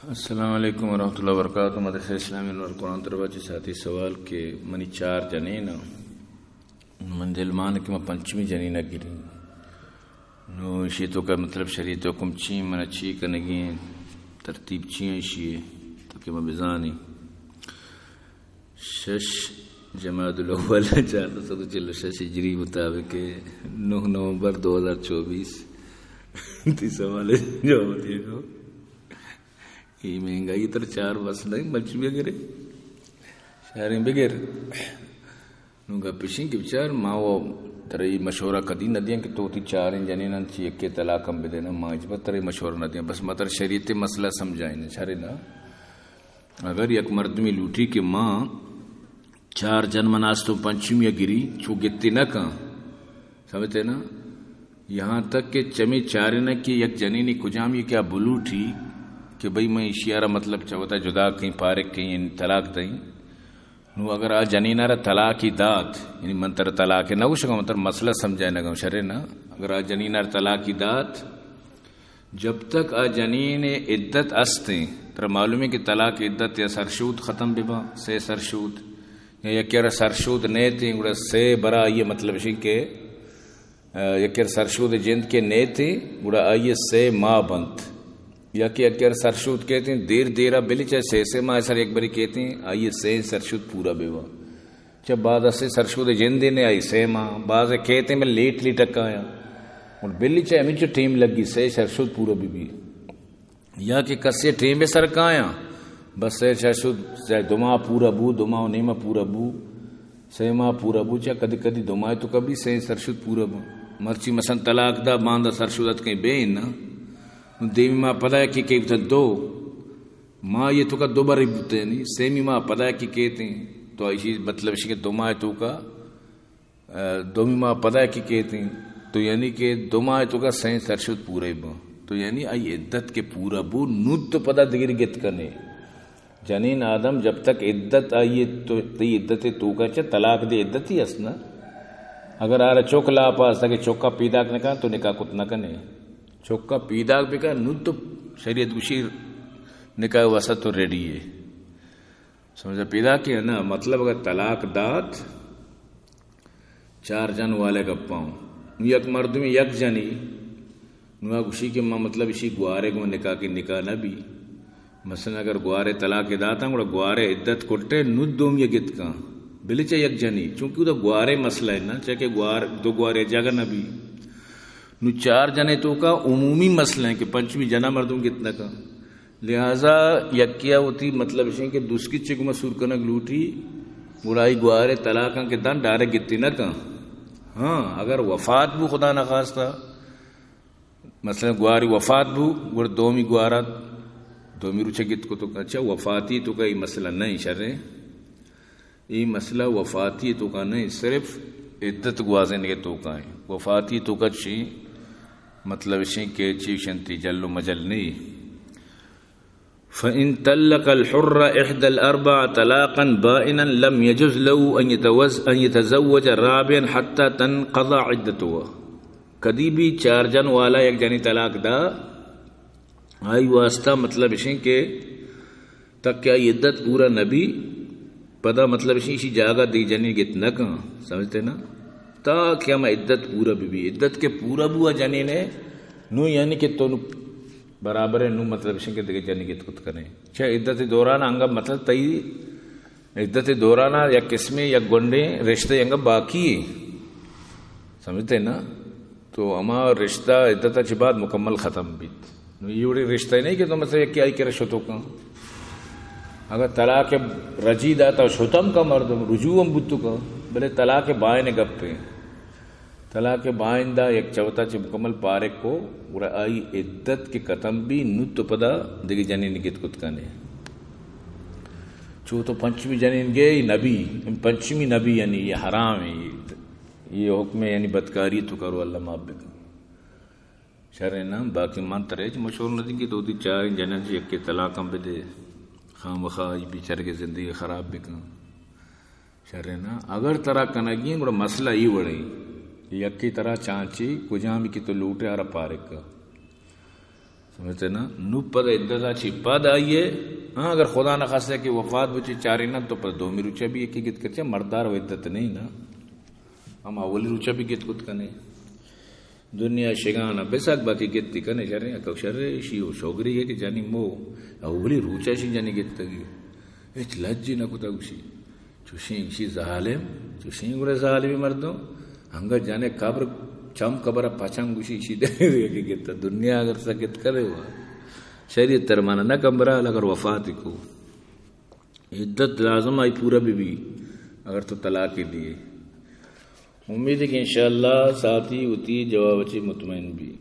السلام علیکم ورحمۃ اللہ وبرکاتہ۔ مدرسہ اسلامی انور قرآن طلبہ چہ ساتھی سوال کہ منی چار جنین آں، من دل مان کہ من پنچمی جنین ءَ گریں۔ نو ایشی توکا مطلب شریعت حکم چی، من چی کنگی ایں، ترتیب چی ایں ایشی، تاکہ من بزانیں۔ شش جمادی الاول، چاردہ سد و چل و شش ہجری مطابق، نو نومبر دو ہزار چوبیس۔ تی سوال جواب دیگو۔ ای مہنگائی تر چار بس نہیں، مچ بگر۔ شہریں بگر۔ نو گپ اشیں کہ بچار، ما و ترا ای مشورہ کدی نہ دیاں کہ تو تی چاریں جنیناں چہ یکے طلاق ہم بدے نا، ما ہچبر ترا ای مشورہ نہ دیاں، بس ما ترا شریعت مسئلہ سمجھائیں، شرے نا۔ اگر یک مردمی لوٹی کہ ما چار جن من آستوں پنچمی ءَ گری، چو گتی نہ کن، سمجھتے نا؟ یہاں تک کہ چمی چارینہ کہ یک جنینی کجامی کیا بلوٹی کہ بھئی من اشیارا مطلب چوتا جدا کہیں، پارک کہیں، یعنی طلاق دیں۔ نو اگر آ جنین ءَ را طلاقی دات، یعنی من ترا طلاق نہ گوشگا، من ترا مسئلہ سمجھائے نہ گا، شرے نا۔ اگر آ جنین ءَ را طلاقی دات، جب تک آ جنین عدت استیں، ترا معلوم ہے کہ طلاق عدت یا سرشود ختم ببا، سے سرشود، یا یکے را سرشود نیتیں، گڑا سے برا آئی مطلب شی کہ آ، یکے سرشود جند کہ نیتیں، گڑا آئی سے ماہ بنت۔ یا کہ یکے سرشود کہتیں، دیر دیرا بلی چاہے سے سے ماہ سر یک بری کہتیں، آئی سے سرشود پورا بیوا۔ چہ بعض سے سرشود جند نے آئی سے ماہ، بعض کہتیں میں لیٹ لیٹ کایاں۔ اور بلی چاہے ہمیں چو ٹیم لگی، سے سرشود پورا بی بی۔ یا کہ کسے ٹیمے سر کایاں، بس سے سرشود، چاہے دو ماہ پورا بو، دو ماہ و نیمہ پورا بو، سے ماہ پورا بو، چاہے کدی کدی دو ماہ توکا بی سے سرشود پورا بو۔ مرچی مثلاً طلاق دا، باندا سرشود اتکیں بے نا، دیمی ماہ پدا یکی کیتن دو، ماہ یہ توکا دو بری بوتیں نی، سیمی ماہ پدا یکی کیتیں، تو ایشی مطلب شی کہ دو ماہ توکا آ، دومی ماہ پدا کہ کیتیں، تو یعنی کہ دو ماہ توکا سئیں سرشود پورے بو، تو یعنی آئی عدت کہ پورا بو، نود تو پدا دگر گت کنے۔ جنین آدم جب تک عدت آئی تو، تئی عدت توکا چہ طلاق دے عدت ہی است نا۔ اگر آرا چوک لاپا است کہ چوکا پیداک نکا تو نکاح کت نکنے۔ چوکا پیداک بکا نود تو شریعت گشیر نکاح واسطہ تو ریڈی ہے۔ سمجھا پیداک ہے نا؟ مطلب اگر طلاق دات، چار جن والے گپاں۔ نوں یک مردمے یک جنی، نوں آ گوشی کہ ما مطلب اشی گوارے گوں نکاح کہ نکاح نہ بی۔ مثلاً اگر گوارے طلاق داتاں، گڑا گوارے عدت کٹے، نوں دومی گت کاں۔ بلے چہ یک جنی، چونکہ ادا گوارے مسئلہ ہے نا، چہ کہ گوار، دو گوارے جگہ نہ بی۔ نوں چار جنے توکا عمومی مسئلہ ہے کہ پنچمی جنا مردم گت نہ کاں۔ لہذا یکیا وتی مطلب اشیں کہ دوسکی چک مسور کنگ لوٹی، گڑا آئی گوارے طلاقاں کہ دن ڈائریکٹ گتی نہ کن۔ ہاں، اگر وفات بو خدا نخواستہ، مثلاً گواری وفات بو، گڑا دومی گوارا دومی روچہ گت کو تو اچھا وفاتی توکا ای مسئلہ نہیں شریں۔ اے مسئلہ وفاتی توکا نہیں، صرف عدت گوازینگے توکا ہیں۔ وفاتی توکا چی مطلب اشیں کہ چی شنتی جل و مجل نہیں۔ فإن طلق الحر إحدى الأربع طلاقا بائنا لم يجز له أن يتوز-، أن يتزوج رابعا حتى تنقضى عدتها۔ کدی بھی چار جن والا یک جنی طلاق دا، آئی واسطہ مطلب اشیں کہ تک کہ آئی عدت پورا نہ بی، پدا مطلب اشی، اشی جاگہ دی جنین گت نہ کن، سمجھتے نا؟ تا کہ ہم عدت پورا بی بی، عدت کے پورا بوا جنین ہے، نو یعنی کہ تو نو برابر ہے، نو مطلب اشی کہ دیگه جنین گت کت کنے۔ چہ عدت دوران انگا مطلب تئی عدت دوران یا قسمے یا گنڈے رشتے انگا باقی ہے، سمجھتے نا؟ تو ہما رشتہ عدت چہ بعد مکمل ختم بیت۔ نو یہ وڑی رشتہ نہیں کہ تو مثلا یکی آئی کرا شتو کن۔ اگر طلاق رجی داتا شتم کا مردم رجوع ہم بوتو کا، بلے طلاق بائن گپے۔ طلاق بائن دا یک چوتا چہ مکمل پارک کو، گڑا آئی عدت کے ختم بی نو تو پدا دیگه جنین گت کت کنے۔ چو تو پنچمی جنین گے نبی، پنچمی نبی یعنی یہ حرام ہے، یہ یہ حکم ہے، یعنی بدکاری تو کرو، اللہ معاف بکن۔ شر ہے نا، باقی من ترے چ مشور نہ دیں کہ تو دی چار جنین چ یکے طلاق ہم بدے، خامخا ای بیچارے کے زندگی خراب بکن۔ شر ہے نا، اگر ترا کنگی ہیں، گڑا مسئلہ ای وڑے، یکی ترا چانچی، کجامی کی تو لوٹے، آرا پارک کا۔ سمجھتے نا؟ نو پد عدت ءَ چی پد آئیے، ہاں، اگر خدا نہ خواستہ کہ وفات بچی چارے نا، تو پد دومی روچا بھی یکی گت کرچا، مردار و عدت نہیں نا۔ ہم اولی روچا بھی گت کت کنے۔ دنیا شگانا بسک باقی گتی کنے شریں، اکو شرے شی و شوگری ہے کہ جانی مو اولی روچا شی جانی گتگی۔ ہچ لجی نہ کتا گوشی۔ چوشیں، ایشی ظالم، چوشیں گڑا ظالمی مردم، انگت جانے قبر، چم قبر پچن گوشی، ایشی دے کہ گتا دنیا اگر سگت کرے ہوا۔ شریعت ترمانا نہ کمبرا، اگر وفات کو۔ عدت لازم آئی پورا بہ بی، اگر تو طلاق دیے۔ امید ہے کہ انشاءاللہ ساتھی وتی جواب چی مطمئن بی۔